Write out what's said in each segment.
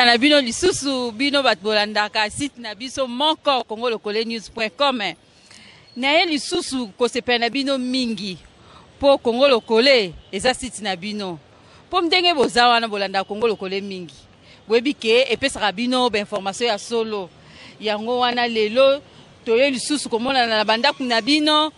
Na bino lisusu, bino bato bolandaka site na biso moko congolokolenews.com. Naye lisusu kosepela na bino mingi mpo Congo Lokole eza site na bino. Mpo ndenge boza wana bolandaka Congo Lokole mingi, boyebi ke epesaka bino bainformation ya solo. Yango wana lelo toye lisusu komonana na bandako na bino.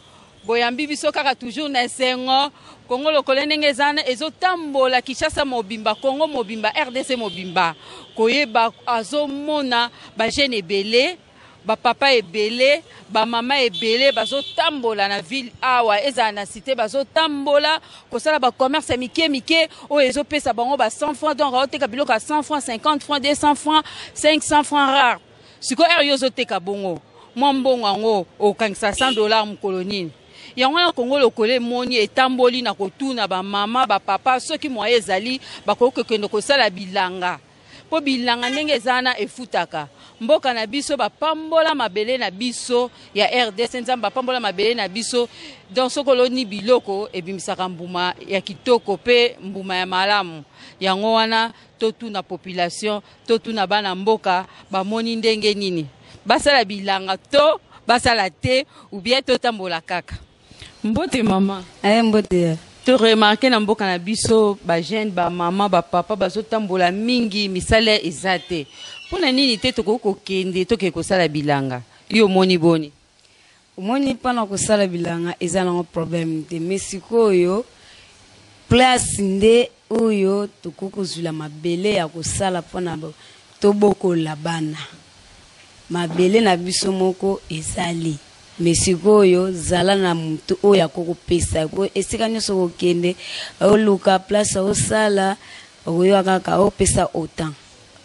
Boyambi biso kaka toujours na esengo. Congo Lokole ndenge eza ezotambola Kinshasa mobimba, Congo mobimba, RDC mobimba, koyeba azomona bajeune ebele, bapapa ebele, bamama ebele bazotambola na ville awa, ezala na cité, bazotambola kosala bacommerce ya mike mike oyo ezopesa bango ba 100 francs. Donc aoteka biloko ya 100 francs, 50 francs, 200 francs, 500 francs rare. Sikoyo ere yo ozoteka bongo mwa mbongo yango, okangisa 100 $ mokolo nini? Yango wana Kongo Lokole emoni etamboli na kotuna bamama, bapapa soki moyen ezali bakoki kokende kosala bilanga, mpo bilanga ndenge eza wana efutaka. Mboka na biso bapambola mabele na biso ya RDC, Nzambe bapambola mabele na biso. Donc soki oloni biloko, ebimisaka mbuma ya kitoko mpe mbuma ya malamu. Yango wana totuna population, totuna bana mboka bamoni ndenge nini, basala bilanga to basala te, ou bien totambola kaka. Mbote mama. Aye, mbote. To remarquer na mboka na biso bajeune, bamama, bapapa bazotambola mingi, misala eza te. Mpona nini te tokoki kokende, tokende kosala bilanga? Yo omoni boni? Omoni, mpona kosala bilanga eza nango problème te, mais sikoyo place nde oyo tokoki kozwila mabele ya kosala mpona tobokola bana. Mabele na biso moko ezali, mais sikoyo zala na motu oyo akokopesa esika nyonso. Kokende oluka place osala, okoyoka kaka opesa autant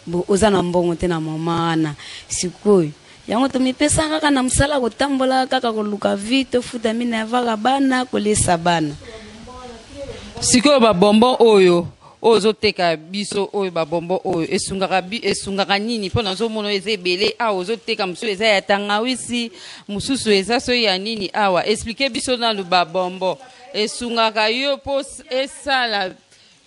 bo oza na mbongo te na moma wana. Sikoyo yango tomipesa kaka na mosala, kotambola kaka, koluka vie, tofuta minerval bana, kolesa bana. Sikoyo babonbon oyo oyo ozoteka biso oyo, babonbon oyo esungaka esungaka nini? Mpo nazomona oyo eza ebele awa ozoteka, mosusu eza ya tangawisi, mosusu eza soki ya nini awa. Expliquer biso nanu, babonbon esungaka yo mpo esala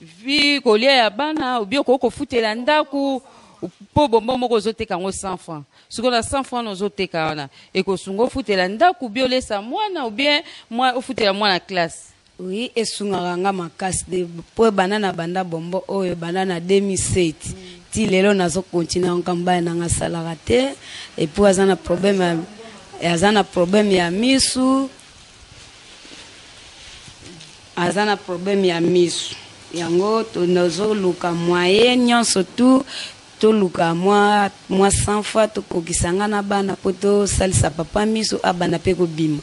vie, kolia ya bana, obi okoki kofutela ndako? Mpo bonbon moko ozoteka yango 100 francs. Sikoyo na 100 francs wana ozoteka wana, ekosunga ofutela ndako, obi olesa mwana, ou bien ofutela mwana classe? Oui, esungaka nga makasi de po banda na banda bonbon oyo, banda na 2007 ti lelo, nazokontinue yango. Mobali nanga asalaka te, et puis aza na problème ya misu, aza na problème ya misu. Yango tozoluka moyen nyonso tu, toluka mwa 100 fois, tokokisa nga na bana mpo tosalisa papa miso, abanda mpe kobima.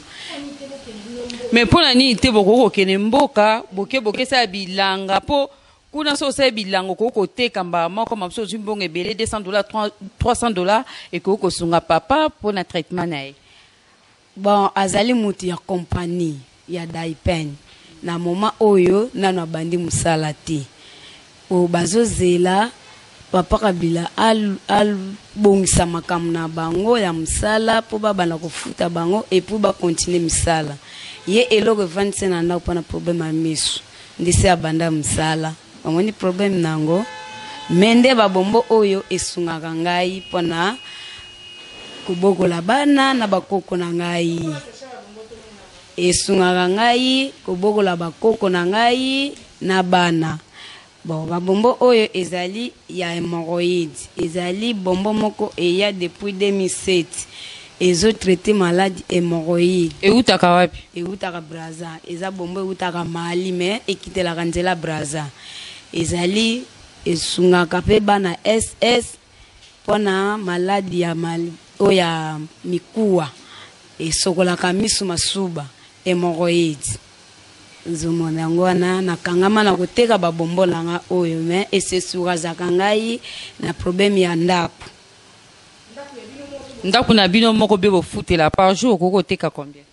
Mais mpo na nini te bokoki kokende mboka, boke bokesala bilanga? Mpo kuna so osala bilanga, okoki koteka mbala moko mamosu, ozwi mbongo ebele, 200 $, 300 $, ekoki kosunga papa mpo na traitement na ye. Bon, azali motu ya compagnie ya Daipen. Na moment oyo nano abandi mosala te, oyo bazozela papa Kabila abongisa makambo na bango ya mosala mpo babanda kofuta bango et puis bakontinue misala. Ye eloko evandisi na ndako mpona problème ya miso nde se abanda mosala, bamoni problème nango. Mais nde babonbon oyo esungaka ngai mpona kobokola bana na bakoko na ngai, esungaka ngai kobokola bakoko na ngai na bana. Bon, babonbon oyo ezali ya hémorroïde, ezali bonbon moko eya depuis 2007, ezotraite maladie hémorroïde. Eutaka wapi? Eutaka Braza. Eza bonbon eutaka Mali, mais ekitelaka nzela Braza. Ezali esungaka mpe bana ss mpona maladie ya oyo ya mikuwa, esokolaka miso, masuba, hémorroïde. Nzomona yango wana nakangama na koteka babonbon na nga oyo, mais esesurazaka ngai na problème ya ndako. Ndako na bino moko mpe bofutela? Par jour okoki koteka combien?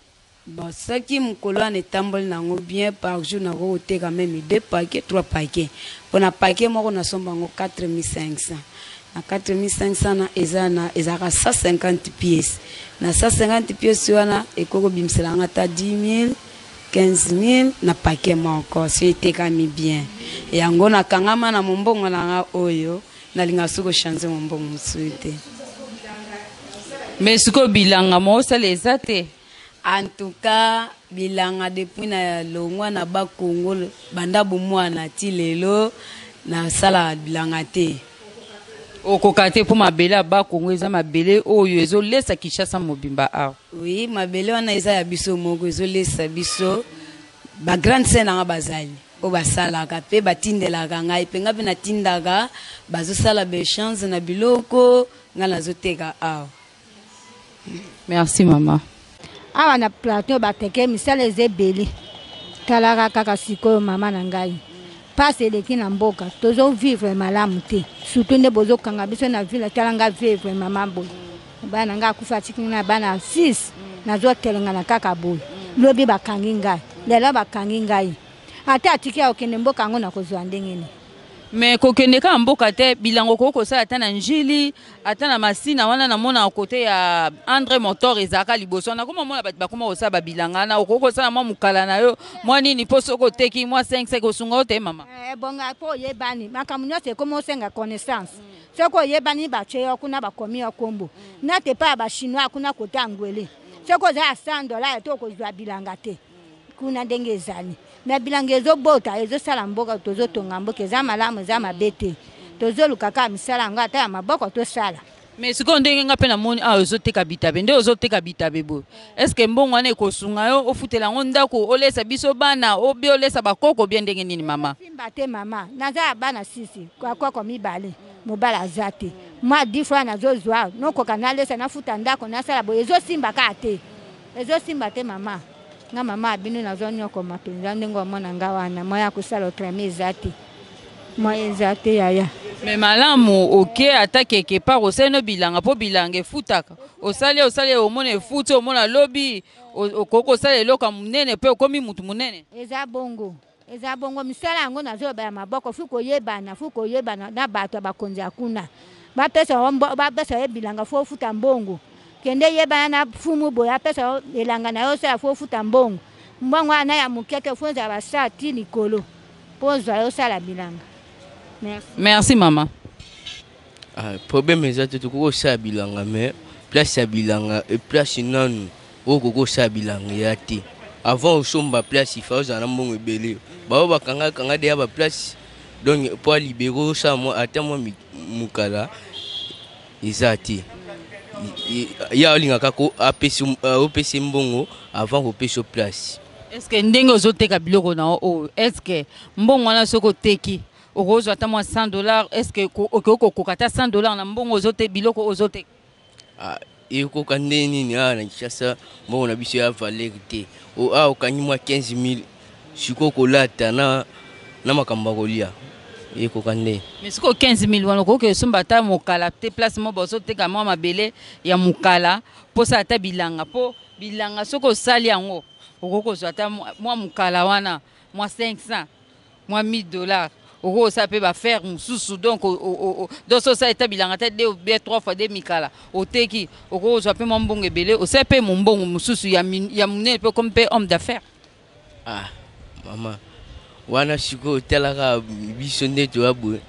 Bon, soki mokolo wana etamboli nango bien, par jour nakoki koteka même deux paquet, trois paquet. Mpona paquet moko nasomba yango 4500. Na 4500 na eza na ezalaka 150 pièces. Na 150 pièces wana ekoki kobimisela nga ata 10 000, 15 000 na paquet moko so etekami bien. Yango nakangama na mombongo na nga oyo. Nalingaka soki kochange mombongo mosusu te. Mais sikoyo bilanga mo osala eza te? En tout cas bilanga depuis na longwa na ba Congo banda bomwana ti lelo nasalaka bilanga te. Okoka te mpo mabele ya ba Congo eza mabele oyo ezolesa Kinshasa mobimba awa. Oui, mabele wana eza ya biso moko, ezolesa biso. Ba grande sœur nanga bazali oyo basalaka mpe batindelaka ngai mpe ngai mpe natindaka, bazosala ba echange na biloko ngai nazoteka awa. Merci mama. Awa na plateau bateke misala eza ebele, talaka kaka sikoyo mama na ngai, pasi eleki na mboka, tozo vivre malamu te, surtout nde bozokanga biso na ville. Tala nga vivre mama boye, bana na ngai akufa, atiki na bana 6, nazotelengana kaka boye. Lobi bakangi ngai, lelo bakangi ngai, ata atiki ya kokende mboka yango nakozwa ndenge nini? Mais kokende kaka mboka te, bilango okoki kosala ata na Njili, ata na Masina wana namonaka kote ya Andre Motor ezalaka liboso wana. Nakoma mona bato bakoma kosala babilanga wana, okoki kosala mwa mokala na yo mwa nini, mpo soki oteki mwa 5 5 osunga yo te mama. Ebonga mpo oyebani, makambo nyonso ekoma osenga connaissance. Soki oyebani, batie yo kuna, bakomi yo kombo nate epai ya bachinois kuna kote ya Ngwele. Soki oza ya 100 dollar te, okozwa bilanga te kuna ndenge ezali. Me bilanga ezobota, ezosala mboka, tozotonga mboka, eza malamu, eza mabe te. Tozoluka kaka misala yango, ata ya maboko tosala. Mais sikoyo ndenge nga mpe namoni awa ozoteka bitabe, nde ozoteka bitabe boye, est-ce mbongo wana ekosunga yo ofutela yango ndako, olesa biso bana, obi olesa bakoko bien, ndenge nini mama? Simba te mama, naza ya bana sisi, bakoko mibale, mobali aza te. Mwa 10 fois nazozwa, nokoka nalesa, nafuta ndako, nasala boye, ezosimba kaka te, ezosimba te mama. Nga mama ya bino nazonyokoma mpenza ndenge omona nga wana, mwa ya kosala autrement eza te, mwa eza te yaya. Mais malamu oke ata quelque part osali no bilanga, mpo bilanga efutaka. Osali, osali, omona efuti, omona lobi okoki kosala eloko ya monene mpe okomi mutu monene. Eza bongo, eza bongo. Misala yango nazoloba ya maboko, fu koyebana, fu koyebana na bato ya bakonzi ya kuna, bapesa yo bapesa yo bilanga, fu ofuta mbongo. Kende yebana na fumu boye, apesa yo elanga na yo osala, fu ofuta mbongo. Mbongo wana ya moke te, fu ozala basala ti likolo mpo ozwa yo osala bilanga. Merci. Merci mama. Ah, problème eza te, tokoki kosala bilanga, mais place ya bilanga e place nanu oyo okoki kosala bilanga eya te. Avant osomba place, ifa ozala na mbongo ebele. Bao bakanga kanga deya baplace, donc mpo alibere osala mwa ata mwa mokala eza te. Ya olingaka opesi mbongo avant kopesa place. Est ce que ndenge ozoteka biloko na yo oyo, est ce que mbongo wana soki oteki okozwa ata mwa 100 dollar? Est ce que okoki kokoka ata 100 dollar na mbongo ozote biloko ozoteka? Ah, ekoka nde nini? Awa na Kinshasa mbongo na biso ya valeur te. Awa okangi mwa 15 000, sikoyo kolata na makambo ya kolia, ekoka nde? Mais sikoyo 15 000 wana okoki esomba ata mokala te, place moko bazoteka mwa mabele ya mokala mposa ata bilanga, mpo bilanga soki osali yango okoki kozwa ata mwa mokala wana, mwa 500, mwa 1000 dollar, okoki kosala mpe baaffaire mosusu. Donc donc so osala ata bilanga ata deux bien trois fois deux mikala, oteki, okoki kozwa mpe mwa mbongo ebele, osali mpe mombongo mosusu ya monene mpe okomi mpe homme d'affaires. Ah mama, wana sikoyo otalaka biso nde toya boye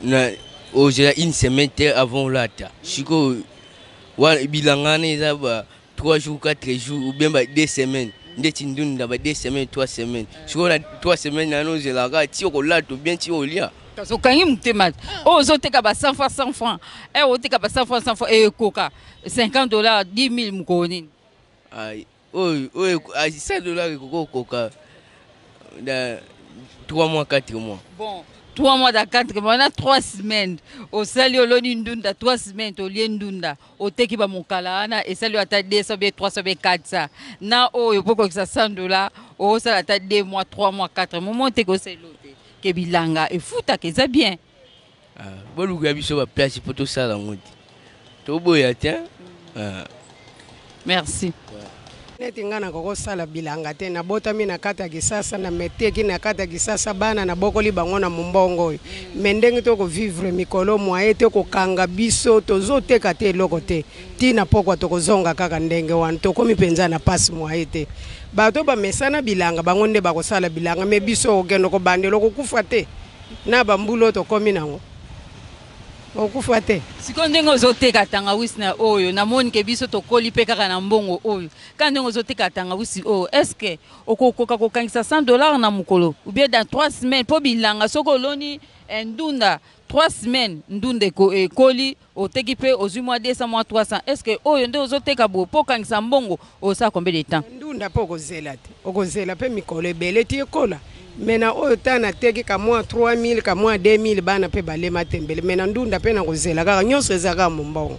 na ozela une semaine te avant olata. Sikoyo wana bilanga wana eza ba 3 jours, 4 jours ou bien ba 2 semaines, ndeti ndunda ba 2 semaines, 3 semaines. Sikoyo na 3 semaines nano ozelaka ti okolata ou bien ti olia. Kasi okangi motema te, oyo ozoteka ba 100 francs, 100 francs e oteka ba 100 francs, 100 francs ekoka 50 dollar, 10 000 mokolo nini? Ah, oyo 100 dollar ekoki kokoka na 3 mois, 4 mois. Bon, 3 mois, dans 4 mois na 3 semaines osali, oloni ndunda 3 semaines, olie ndunda, oteki bamokala wana, esali yo ata 200 be 300 be 400 na oyo mpo kokisa 100 dollar, okosala ata 2 mois, 3 mois, 4 mois mo oteki, osala elo te ke bilanga efutaka, eza bien. Ah, boluka biso baplace mpo tosala yango te, toboya te. Ah. Merci. Neti ngai nakokosala bilanga te. Nabotami na kati ya Kisasa, na meteki na kati ya Kisasa, bana nabokoli bango na mombongo oyo. Me ndenge tokovivre mikolo mwaye te, kokanga biso, tozoteka te eloko te, ntina pokwa tokozonga kaka ndenge wana. Tokomi mpenza na pasi, mwaye te. Bato bamesana bilanga, bango nde bakosala bilanga, me biso okende kobandela, okokufa te na bambula oyo tokomi nango. Okufa te. Sikoyo ndenge ozoteka tangawisi na oyo, namoni ke biso tokoli mpe kaka na mbongo oyo. Kaka ndenge ozoteka tangawisi oyo, est ce que okokoka kokangisa 100 $ na mokolo ou bien dans 3 semaines? Mpo bilanga, soki oloni ndunda 3 semaines, ndunda ekoli, oteki mpe ozwi mwa 200, mwa 300. Est ce que oyo nde ozoteka boye, mpo okangisa mbongo, osala combien de temps? Ndunda mpo okozela te, okozela mpe mikolo ebele ti ekola. Me na oyo ta nateki ka mwa 3000, ka mwa 2000, bana mpe balema tembele. Me na ndunda mpe na kozela kaka, nyonso eza kaka mombongo.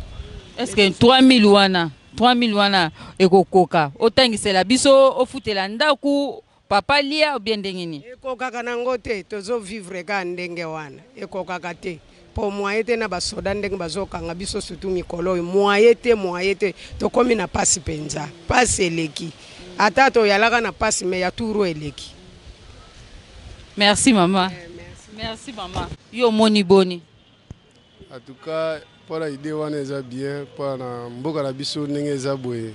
Est ce que 3000 wana, 3000 wana ekokoka otangisela biso, ofutela ndako, papa lia, ou bien ndenge nini? Ekokaka nango te. Tozovivre kaka ndenge wana, ekokaka te, mpo moyen te na basoda ndenge bazokanga biso, surtout mikolo oyo, moyen te, moyen te. Tokómi na pasi mpenza, pasi eleki. Ata toyalaka na pasi, me ya turu eleki. Merci mama, merci mama. Yo omoni boni? En tout cas, mpona idée wana eza bien mpona mboka na biso ndenge eza boye.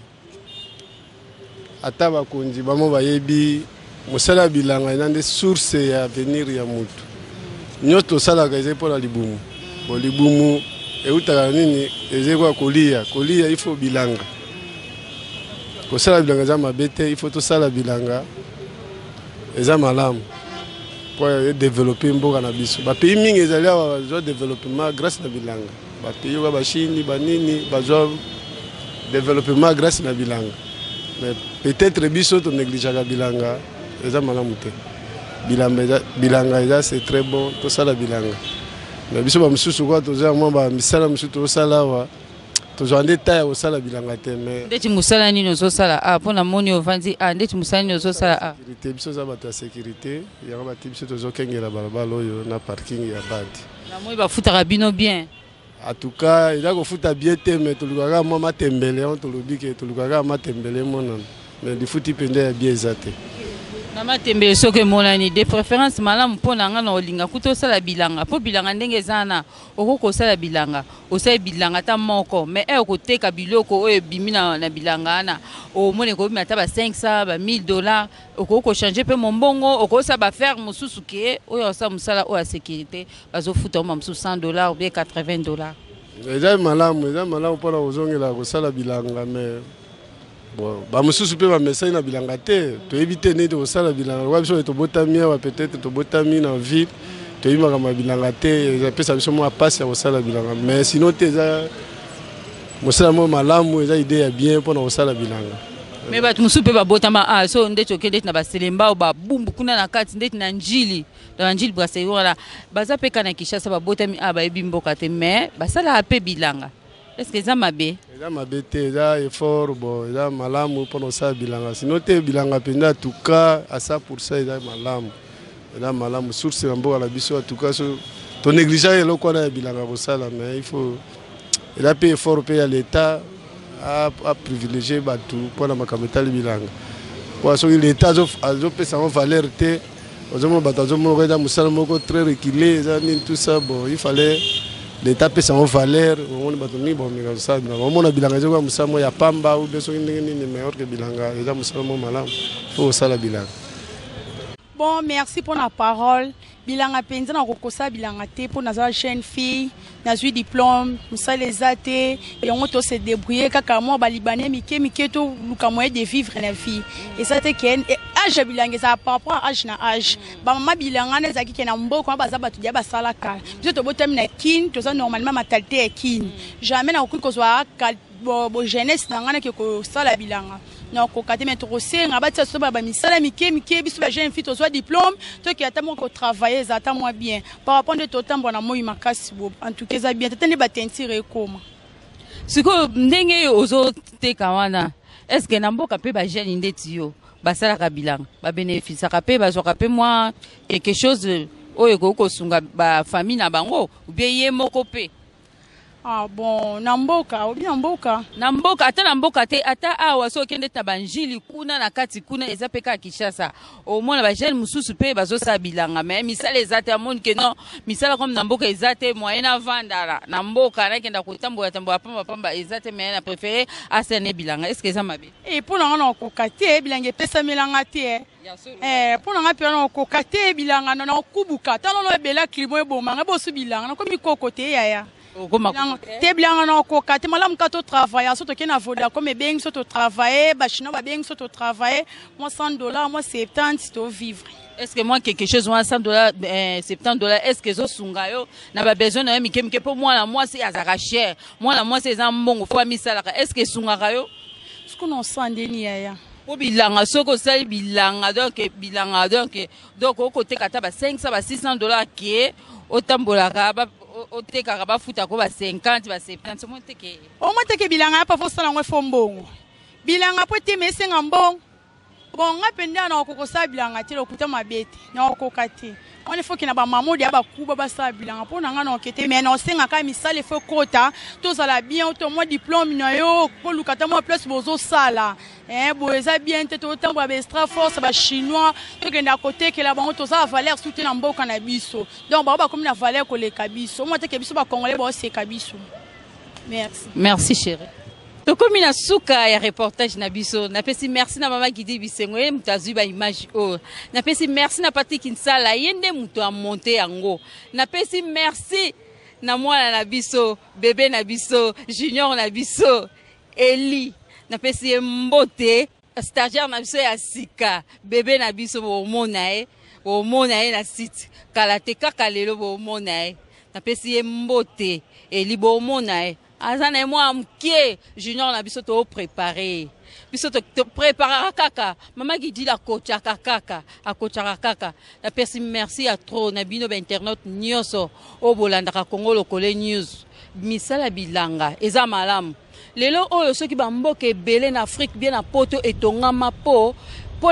Ata bakonzi bamo bayebi, mosala ya bilanga eza nde source ya avenir ya motu nyonso. Tosalaka ezali mpona libumu. Bo libumu eutaka nini? Ezali kaka kolia. Kolia, il faut bilanga. Kosala bilanga eza mabe te, il faut tosala bilanga, eza malamu mpo edévelopper mboka na biso. Bapays mingi ezali awa bazwa développement grâce na bilanga. Bapays oyo bachine, banini, bazwa développement grâce na bilanga. Mais peut-être biso tonégligeaka bilanga, eza malamu te. Bilanga eza, c'est très bon, tosala bilanga. Mais biso bamosusu kwa toza mwa bamisala mosusu tozosala awa, tozwa nde ta ya kosala bilanga te, mais Ndeti mosala nini ozosala a mpo namoni ovandi a? Ndeti mosala nini ozosala a? Sécurité. Biso oza bato ya sécurité, yango bati biso tozokengela balabala oyo na parking ya badi. Namoni bafutaka bino bien. En tout cas, eza kofuta bien te, mais tolukaka mwa matembele yango. Tolobi ke tolukaka matembele emonana, mais lifuti mpenza ya bien eza te. Na matembele soki emonani, de préférence malamu mpo na nga na olinga kuta osala bilanga, mpo bilanga ndenge eza na okoki kosala bilanga, osali bilanga ata moko, mais e okoteka biloko oyo ebimi na bilanga wana, omoni ekobima ata ba 500, ba 1000 $, okoki kochanger mpe mombongo, okosala baaffaire mosusu ke oyo osala mosala oyo ya sécurité, bazofuta oma mosusu 100 $ ou bien 80 $. Eza malamu, eza malamu mpona kozongela kosala bilanga, mais bon, bamosusu mpe bamesani na bilanga te. Toyebi te ndenge kosala bilanga. Lokola biso tobotami awa, peut-être tobotami na ville, toyebi makambo ya bilanga te, epesa biso mwa mpasi ya kosala bilanga. Mais sinon te, eza mosala moko malamu, eza idée ya bien mpona kosala bilanga. Me bato mosusu mpe babotama a so ndeti okende ndeti na baselemba oyo babumbu kuna na kati, ndeti na Njili, na Njili brasserie wana, baza mpe ka na Kinshasa, babotami a, bayebi mboka te, mais basalaka mpe bilanga. Est ce que eza mabe? Eza mabe te, eza effort. Bon, eza malamu mpona kosala bilanga. Sinon te, bilanga mpenza, en tout cas à 100 %, eza malamu, eza malamu, source na mboka na biso. En tout cas, so tonégligeaka eloko wana ya bilanga kosala, mais il faut eza mpe effort mpe ya l'État aprivilégie bato mpona makambo etali bilanga. Po soki l'État azopesa yango valeur te, ozomona bato azomona eza mosala moko très reculé, eza nini, tout ça. Bon, il fallait l'État apesa yango valeur. Omoni bato mingi baomeka kosala bilanga, omona bilanga ezokoya mosala moko ya pamba ou bien soki ndenge nini, mais or que bilanga eza mosala moko malamu, faut kosala bilanga. Bon, merci pour la parole. Bilanga mpenza, na kokosa bilanga te, mpo naza jeune fille, nazwi diplôme, mosala eza te. Yango tose débrouiller kaka mwa balibanais mike mike, toluka moyen de vivre na vie. Eza te ke âge ya bilanga ezala par rapport à âge na âge. Bamama bilanga wana ezalaki ke na mboka wana baza bato dia basalaka. Biso tobotami na Kine, toza normalement mentalité ya Kine. Jamais nakoki kozwa bo jeunesse na ngai nake kosala bilanga, nakoka te. Me tokosenga batia so bamisala mike mike. Biso ba jeune fille tozwa diplôme, toke ata moko kotravailler, eza ata mwa bien par rapport nde totambola na moi makasi. Bo en tout cas eza bien tata nde bateinture ekoma. Sikoyo ndenge ozoteka wana, est ce que na mboka mpe bajeune ndeti yo basalaka bilanga, babénéficiaka mpe, bazwaka mpe mwa quelque chose oyo ekoki kosunga bafamille na bango ou bien ye moko mpe? Ah bon, na mboka obi na mboka? Na mboka, ata na mboka te, ata awa so okende na banjili kuna na kati kuna, eza mpe kaka Kinshasa, omona bajeune mosusu mpe bazosala bilanga, mais misala eza te. Amoni ke non, misala comme na mboka eza te, moyen navandala na mboka, nakenda kotambola tambola pamba pamba eza te, mais na préféré asala ne bilanga. Est ce que eza mabe? E, mpo na nga na okoka te, bilanga epesamelanga te. Mpo na nga mpe na okoka te bilanga, na okubuka tala no ebela climat ebomanga bosu bilanga nakomi koko te yaya. Te, bilanga na okoka te. Malamu kaka totravaille. So tokei na Vodacom, ebengi so totravaille, bachinois babengi so totravaille, mwa 100 $, mwa 70, tovivre. Est ce que moi quelque chose wana, 100 $, 70 $, est ce que ezosunga yo na babesoin na yo mike mike? Mpo mwana mwasi azalaka cher, mwana mwasi eza mbongo fo amisalaka. Est ce que esungaka yo? Soki na osala ndeni, yaya? Mpo bilanga, soki osali bilanga, donc bilanga, donc okoteka ata ba 500, ba 600 $ ke otambolaka, otekaka, bafutako ba 50, ba 70, omoi teke. Omoi teke. Bilanga ya pa, fo osala yango, efo mbongo. Bilanga po etema, esenga mbongo. Bon, nga mpenza na okoka kosala bilanga te. Lokuta mabe te, na okoka te. Wana efoki na bamamodi ya bakuba basala bilanga. Mpo na nga na oke te, mais na osengaka misala efo ekota, tozala bien. To mwa diplôme na yo, koluka ata mwa place bozosala boye eza bien te. Totambola ba extra force, bachinois, tokenda kotekela bango. Toza na valeur su te na mboka na biso. Donc bango bakomi na valeur koleka biso. Omwa teke biso bacongolais baoseka biso. Merci. Merci, chéri. Tokomi na suka ya reportage na biso. Napesi merci na mama Gidi Bisengo, ye moto azwi baimage oyo. Napesi merci na Patrik Nsala, ye nde moto amonte yango. Napesi merci na mwana na biso, bebe na biso, junior na biso Eli, napesi ye mbote. Stagiaire na biso ya sika, bebe na biso, bomona ye, bomona ye na site kala te. Kaka lelo bomona ye. Napesi ye mbote. Eli, bomona ye, aza na ye mwa moke. Junior na biso, toprépare biso, topreparaka kaka. Mama Gidila akotiaka kaka, akotiaka kaka. Napesi merci ya trop na bino bainternaute nyonso oyo bolandaka Congo Lokole News. Misala bilanga eza malamu. Lelo oyo, soki bamboka ebele na Afrique, bien na Poto, etongama mpo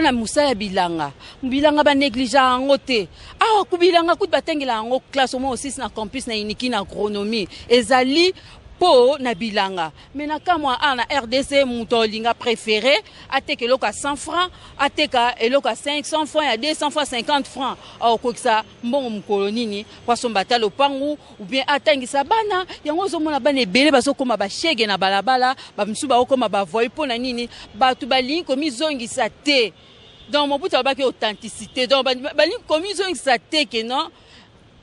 na mosala ya bilanga. Bilanga banéglige yango te. Awa ku bilanga kutu batangela yango classe omoi osisi na campus na Unikin na agronomie, ezali mpo na bilanga. Me na kamwa, awa na RDC, moto olinga préféré ateka eloko ya 100 francs, ateka eloko ya 500 francs, ya 200 francs, 50 francs. Akokokisa mbongo mokolo nini po asomba ata lopangu ou bien atangisa bana? Yango ozomona bana ebele bazokóma bashege na balabala, bamisusu bakokóma bavoyous. Mpo na nini? Bato balingi komizongisa te. Donc Mobutu alobaki authenticité. Donc balingi komizongisa te ke non,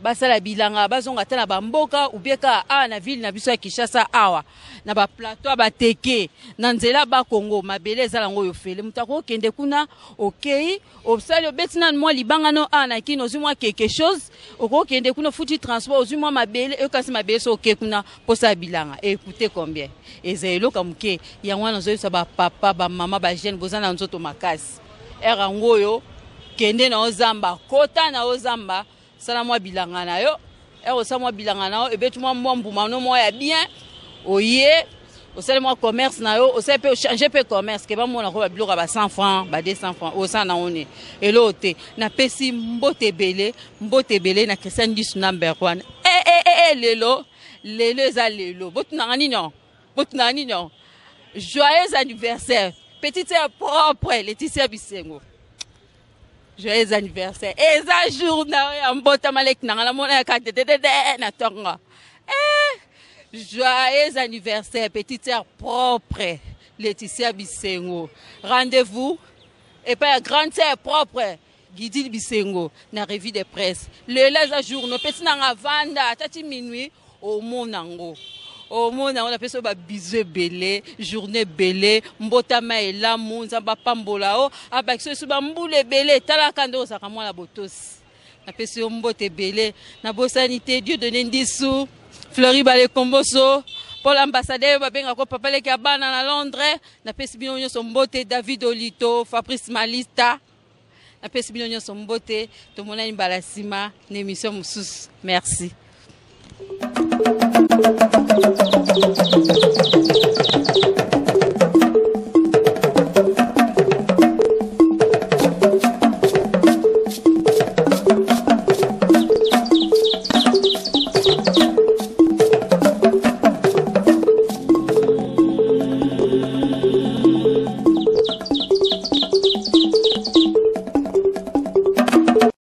basala bilanga, bazonga ata na bamboka ou bien kaka awa na ville na biso ya Kinshasa, awa na baplateau ya Bateke, na nzela Bakongo. Mabele eza yango oyo fele moto akokende kuna. Okei, osali, obeti nanu mwa libanga no awa na Kini, ozwi mwa quelque chose, okokende kuna, ofuti transport, ozwi mwa mabele. Ekasi mabele so oke kuna mposa ya bilanga ekute combien? Eza eloko ya moke. Yango wana ozoyebisa bapapa, bamama, bajeune, boza na nzoto makasi, ere yango oyo, kende na ozamba, kota na ozamba, sala mwa bilanga na yo. Ere osala mwa bilanga na yo, ebeti mwa mbuma no mwa ya bien, oye osali mwa commerce na yo, osali mpe, ochange mpe commerce ke bamona ko babiloko ya ba 100 francs, ba 200 francs, osala nango ne eloko te. Napesi mbote ebele, mbote ebele na Christian Disu number one. E, e, e, e, lelo, lelo eza lelo. Botunanga nini? Botunanga nini? Joyeux anniversaire, petite sœur propre Laetitia Bisengo. Joyeux anniversaire. Eza jour na yo ya mbotama, leki nanga. Namona yaka dededede na ntongo. Eh, joyeux anniversaire, petite sœur propre Laetitia Bisengo. Rendez-vous epai ya grande sœur propre Gidil Bisengo na revue de presse. Lelo eza jour no pesi nanga, vanda ata ti minuit, omona yango, omona yango. Napesi oyo babisous ebele, journée ebele, mbotama elamu. Nzambe apambola o, abakisi oyo bambula ebele. Etalaka nde ozalaka mwana botosi. Napesi yo mbote ebele. Nabosani te Dieu donné Ndisu, Fleury Balekomboso, Paul ambassadeur, babengaka papa leki ya bana na Londres. Napesi bino nyonso mbote. David Olito, Fabrice Malista, napesi bino nyonso mbote. Tomonani mbala nsima na émission mosusu. Merci. Thank you.